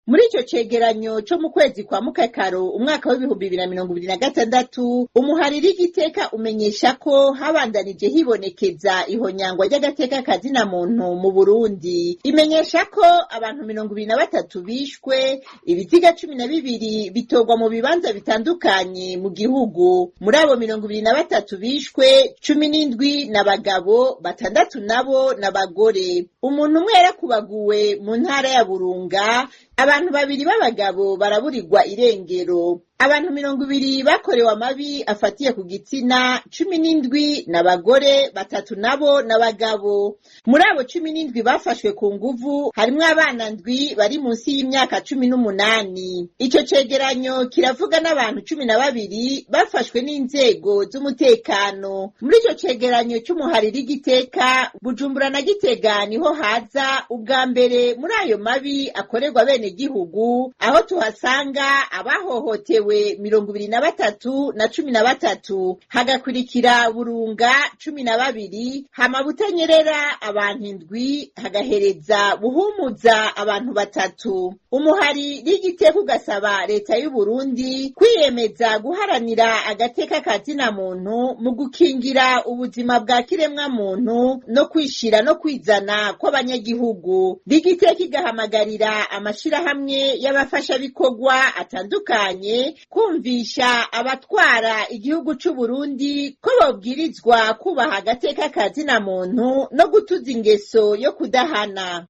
Muri ico cegeranyo co mu kwezi kwa Mukakaro umwaka w'2026, umuhariri w'igiteka umenyesha ko habandanije hibonekeza ihonyangwa ry'agateka kazina muntu mu Burundi. Imenyesha ko abantu 23 bishwe, ibiziga 12 bitorwa mu bibanza bitandukanye mu gihugu. Muri abo 23 bishwe, 17 n'abagabo, batandatu nabo n'abagore. Umuntu umwe yarakubaguwe mu ntara ya Burunga, abantu babiri b'abagabo baraburirwa irengero. Abantu 20 bakorewe amabi afatiye ku gitsina, 17 n'abagore, batatu nabo n'abagabo. Muri abo 17 bafashwe ku nguvu harimwo abana ndwi bari munsi y'imyaka 18. Ico cegeranyo kiravuga n'abantu 12 bafashwe n'inzego z'umutekano. Muri ico cegeranyo c'umuhariri Giteka, Bujumbura na Gitega niho haza ubwa mbere muri ayo mabi akorerwa bene gihugu, aho tuhasanga abahohotewe 23 na 13, hagakurikira Burunga 12, hama Butanyerera abantu indwi, hagahereza Buhumuza abantu batatu. Umuhari n'igiteka ugasaba leta y'u Burundi kwiyemeza guharanira agateka kazina muntu mu gukingira ubuzima bwa kiremwa muntu no kwishira no kwizana kw'abanyagihugu. Rigiteka igahamagarira amashirahamwe y'abafashabikorwa atandukanye kumvisha abatwara igihugu c'u Burundi ko bobwirizwa kubaha agateka kazina muntu no gutuza ingeso yo kudahana.